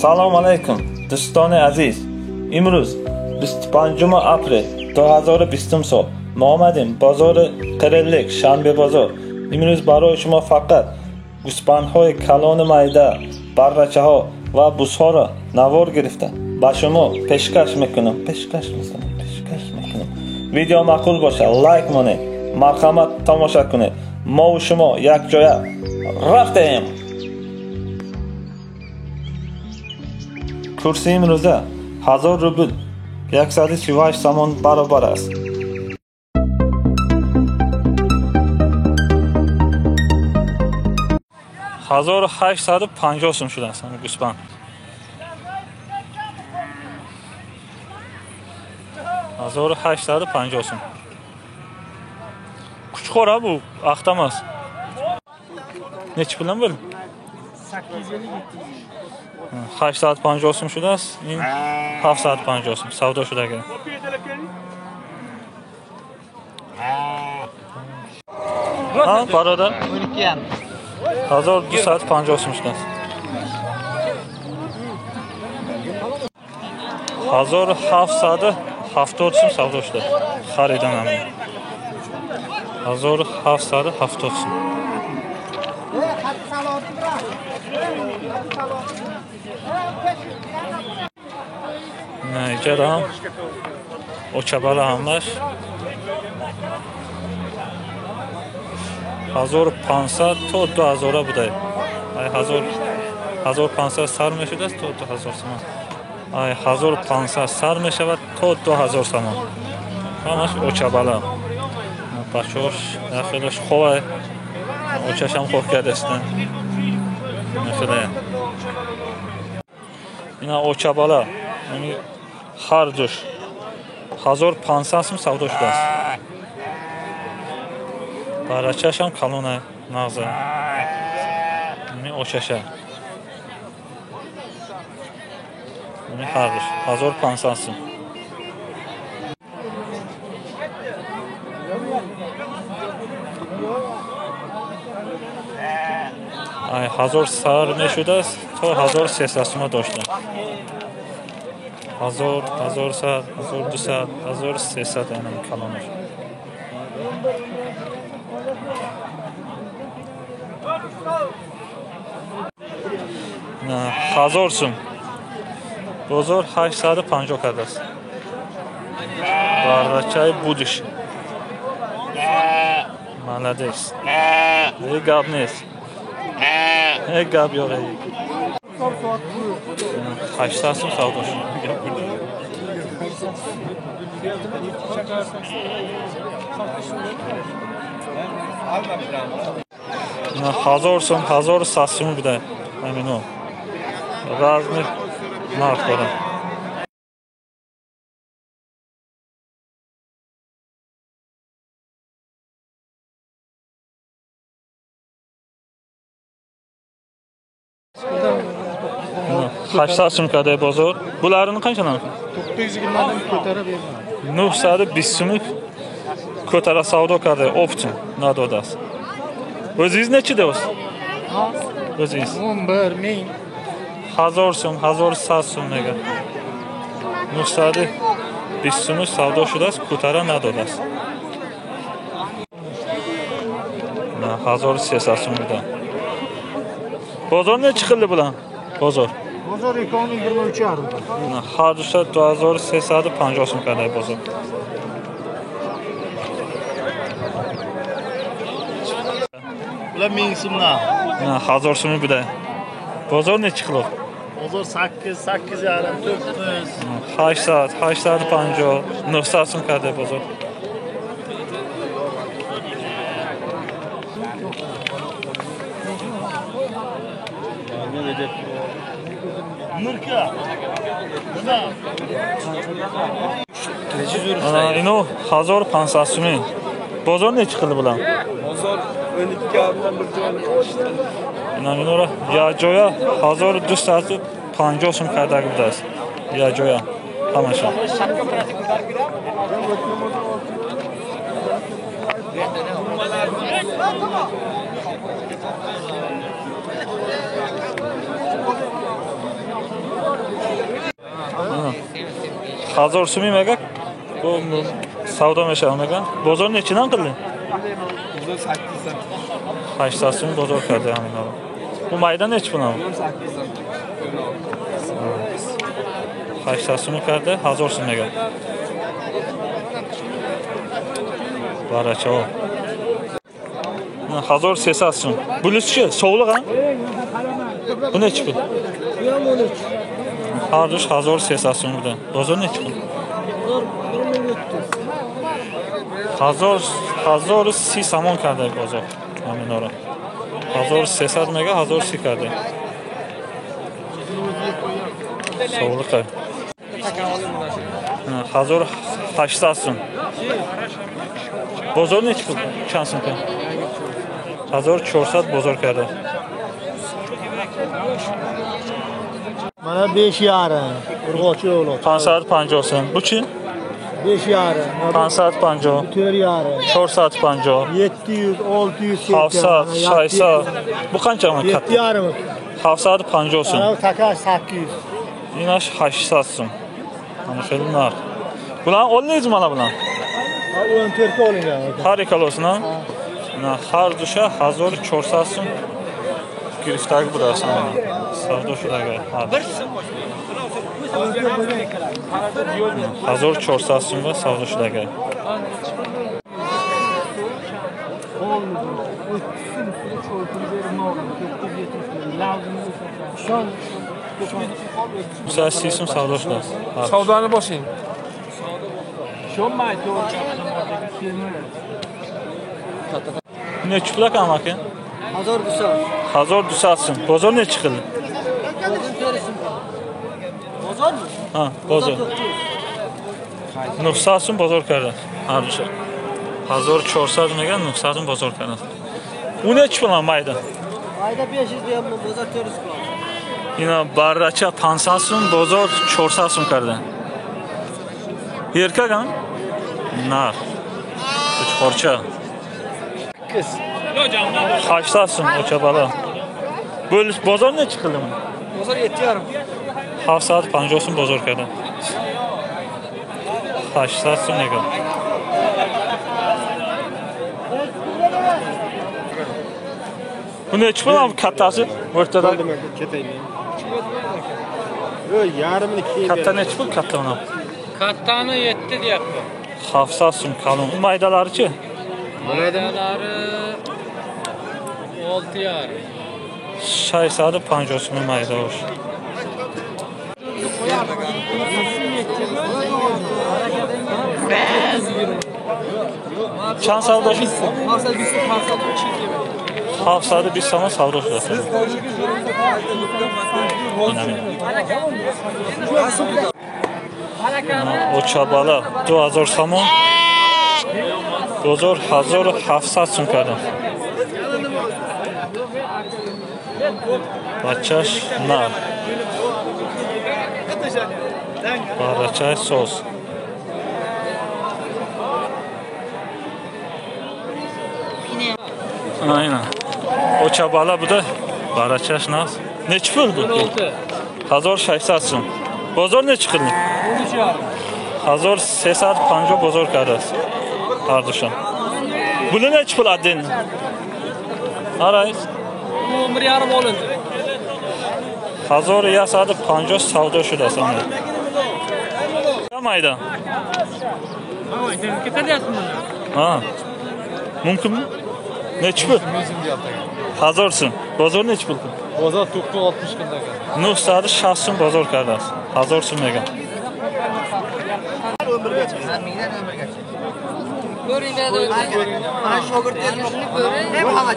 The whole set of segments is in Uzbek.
Салом алейкум, дӯстони азиз. Имрӯз 25 апрел 2020 сол. Мо омадем бозори Қириллик, шанбе бозор. Имрӯз барои шумо фақат гӯсфандҳои калони майда, баррачаҳо ва бузҳоро навор гирифта ба шумо пешкаш мекунам. Пешкаш мекунам, пешкаш мекунам. Видео маъқул бошад, лайк монед, марҳамат тамоша кунед. Мо ва шумо якҷоя рафтем. Курси имрӯза 1000 рубл 138 сомон баробар аст. 1850 сум шудааст ҳамин гӯсфанд. 1850 сум. Kuchxo'r bu, axtamas. Nechi puldan bu? 850. 850 сум шудааст, ин 750 сум савдо шудаги. Ha, бародар? 1250 сум шудааст. 1770 сум савдо шуда. Харидан ҳамин. 1770 сум. Не, иҷара очабала ҳамаш 1500 то 2000 буда. Ай 1500 сар мешудааст то 2000 сомон. Ай 1500 сар мешавад то 2000 сомон. Ҳамаш очабала. Бачаҳош хелеш хуб, очашам хуб кардастан. Хеле. Ина очабала, яъне ҳар душ 1500 сум савдо шудааст. Барачашам калона, нағза. Яъне очаша. Яъне ҳар душ 1500 сум. Ай 1000 сар мешудааст то 1300 сума доштам. 1000, 1100, 1200, 1300 инам калонаш. На 1000 сум. Бозор 850 кардааст. Баррачаи будиш. Молодец. Эй гап нест. Эй гап yo'q. 800 сум савдо шуд. 1000 сум, 1100 сум буда. Ҳамино. Разни нарх дорад. 800 сум карда бозор. Булаrini qancha narxi? 920 dan ko'tarib berman. 920 сум ko'tara savdo karda, optim надодааст. O'zingiz nechi deysiz? O'zingiz 11 ming. 1000 сум, 1100 сум мега. 920 сум savdo шудааст, ko'tara надодааст. 1300 сум буда. Bozor nechi xilli bular? Bozor. Bozor 2023,5. Har dusha 2350 сум карда бозор. Bular 1000 so'mdan. 1000 so'm buda. Bozor nechi xil? Bozor 8, 8,5, 9. 800, 850, 900 сум карда бозор. Ино 1500 сум. Бозор nechi xil bular? Bozor 12,5dan bir joyni qo'shdi. Ина минора як ҷоя 1250 сум кардаги будааст. Як ҷоя ҳамаша. 1000 сумӣ мега савдо мешавад мега. Бозор нечидан қилди? 800 сум бозор карда ҳаминҳоро. Bu mayda nechi pul? 800 сум карда, 1000 сум мега. Barachо. 1300 сум. Bunisi sovliq ha? Bu nechi pul? Har dush 1300 сум buda. Bozor nechi pul? 1030 somon karda bozor. Ҳаминҳоро. 1300 мега, 1030 карда. Sovliq. 1800 сум. Bozor nechi pul? Чанд сум кард? 1400 bozor karda. Mana 5,5. Urg'ochi o'g'li. 550 сум. Bu chi? 5,5. 550. 4,5. 450. 700, 600, 700, 600. Bu qancha katta? 7,5. 750 сум. Ana taka 800. Inash 800 сум. Mana xeli narx. Bularni oldingizmi mana bularni? 14 ga olingan. Har ikkalosini? Mana har dusha 1400 сум giriftak budasi. Savdo shudaga. 1400 сумga savdo shudaga. Misal 30 сум savdo shudasi. Savdoni bosing. Nechi pul ekan aka? 1200. 1200 сум. Bozor nechi qildi? Bozormi? Ha, bozor. 900 сум bozor karda. Har dusha. 1400 mega 900 сум bozor karda. U nechi pul mayda? Mayda 500 deyapman, bozor 400 pul. Ina barracha 500 сум, bozor 400 сум karda. Erkak ha? Nar. Qo'chqorcha. 800 сум o'cha balo. Bozor nechi qildi? Bozor 7,5. 750 сум bozor karda. 800 сум nega? Bu nechi pul kattasi? O'rtada. Yo'q, yarmini keyin. Katta nechi pul katta uni? Kattani 7 deyapti. 700 сум kalın. Bu maydalari-chi? Maydalari 6,5. 650 сум mayda o'sh. Чанд savdo shu? 720 сомон savdo shudasi. O'cha bala 2000 сомон. Bozor 1700 сум karda. Bachash nar. Barachay soz. Aynen. O'cha bala bu da barachash nar. Nechi pul bu? 1600 сум. Bozor nechi qildi? 1350 bozor kardasi. Har dusha. Buni nechi pul adin? Aray. 11,5 olindi. 1150 savdo shudasi. Mayda. Ha. Mumkinmi? Nechi pul? 1000 сум. Bozor nechi pul? Bozor 960 qildi aka. 960 сум bozor kardasi. 1000 сум ekan. Mana shogirdlarni ko'ring. Nima hamma.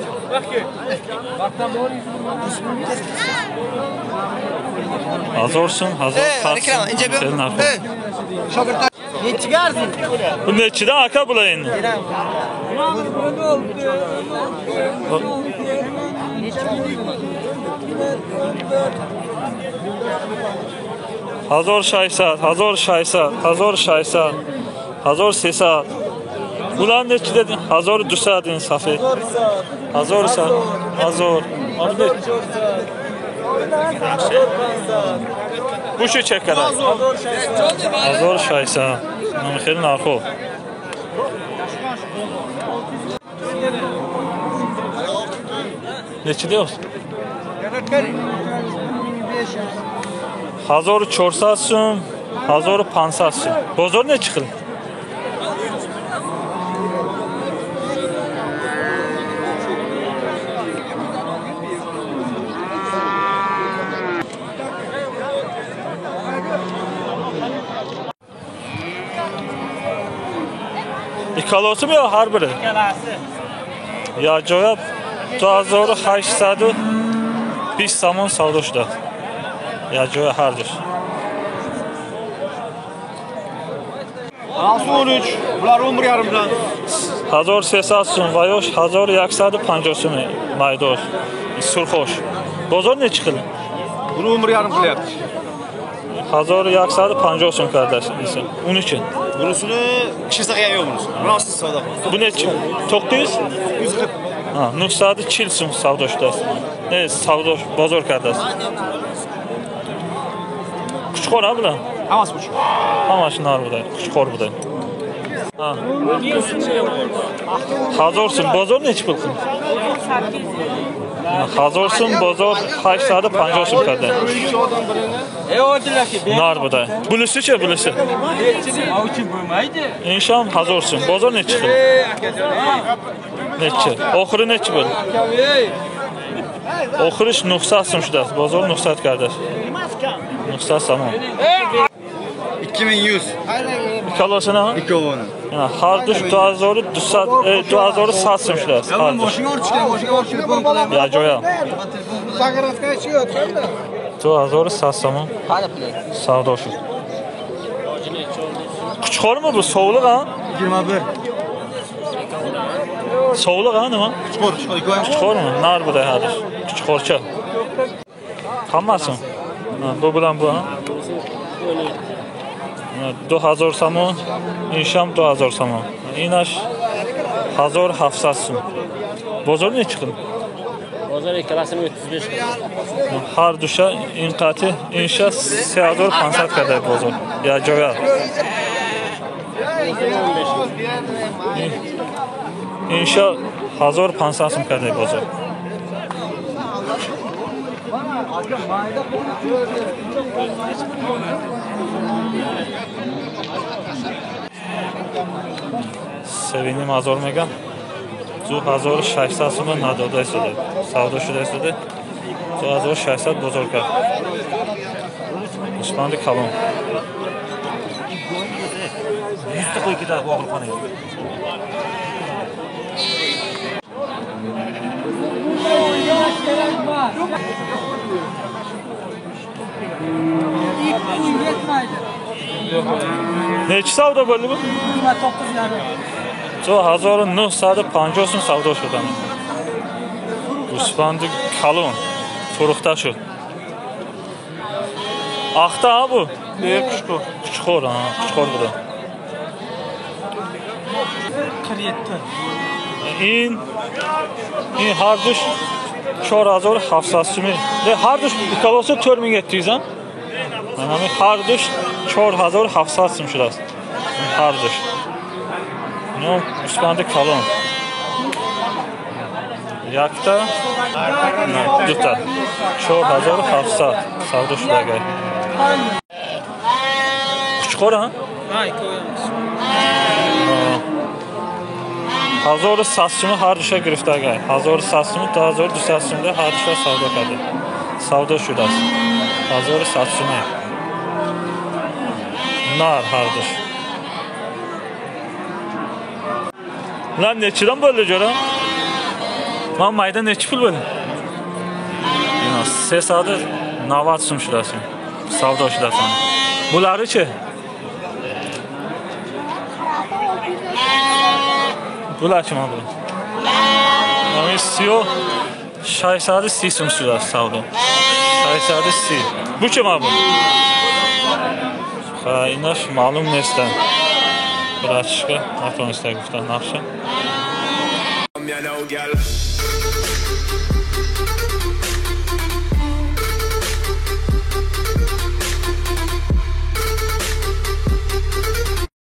1000 сум, 1000 so'm. Shogirdlar nechiga arziydi? Bu nechidan aka bular endi? Hazor 600, hazor 600, hazor 600, hazor 300. Ular nechi dedin? 1200 dedin Safi. 1100, 1000. Буши чек карда? 1600. Хеле нархо. Neçi diyorsun? 1400 сум, 1500 сум. Бозор не чиқил? Ikkalosimi yo har biri? Ikkalasi. Ya joyab 2820 сомон савдо шуда. Я ҷоя ҳар душ. 13, bular 11,5 bilan. 1300 сум ва ёш 1150 сум майдош. Сурхош. Бозор nechi qil? Buni 11,5 qilyapti. 1150 сум kardeş insan. Uniki. Bunisini kishisa qilgan yo'q bunisi. Bunisi savdo qiladi. Bu nechi? 900? 940. Ha, 940 сум savdo shudasi. Ne savdo bozor kardasi. Quchqor ha bular? Hammasi quchqor. Hammasi nar bular, quchqor bular. Ha. 1000 сум bozor nechi pul qildi? 1000 сум bozor 850 сум karda. Nar bular. Bunisi-chi, bunisi? Insham 1000 сум. Bozor nechi qildi? Nechi? Oxiri nechi bo'ldi? Oxiri 900 сум shudasi. Bozor 900 kardash. 900 сомон. 2100. Ikkalasini ha? Ikkovini. Har dush 2200, 2100 сум shudasi. Mashina ortishgan, mashina borib telefon qilaman. Ya joya. 2100 сомон. Savdo shu. Quchqormi bu? Sovliq ha? 21. Sovliq ha nima? Quchqor, quchqor, ikkovi ham Quchqormi? Nar bu da hali. Quchqorcha. Hammasi. Bu bilan bu ha? 2000 сомон, insham 2000 сомон. Inash 1700 сум. Bozor nechi qil? Bozor ikkalasini 35 qil. Har dusha inqati insha 3500 kadar bozor. Ya joya. Insha 1500 сум kadar bozor. Sevinim 1000 меган. 2600 сум надода истода. Савдо шуда истода. 2600 бозор кард. Гӯсфанди калон. 100 ta qo'y ketadi bu og'irxonaga. Nechi savdo bo'ldi bu? 2950 сум savdo шудан. Гӯсфанди калон фурӯхта шуд. Ахта ha bu? Ne quchqor. Quchqor, ha, quchqor bu da. 47. In har dush 4700 сум. Ne har dush ikkalasi 4700 ha? Mana bu har dush 4700 сум shudasi. Har dush. No, гӯсфанди калон. Якта, дута. 4700 savdo shudagay. Quchqor ha? Ha, ikkovi ham. 1100 сум har dusha гирифтагай. 1100 сум 2200 сумда har dusha savdo карда. Savdo shudasi. 1100 сум. Nar har dush. Lan nechidan bo'ldi jo'ra? Man mayda nechi pul bo'ldi? 390 сум shudasi. Savdo shudasi. Bulari-chi? Bular-chi mana bular? Mana 630 сум shudasi savdo. 630. Bu-chi mana bu? Ha, inash ma'lum nesdan. Братишка, натонистаг гуфтан нақша. You know, girl.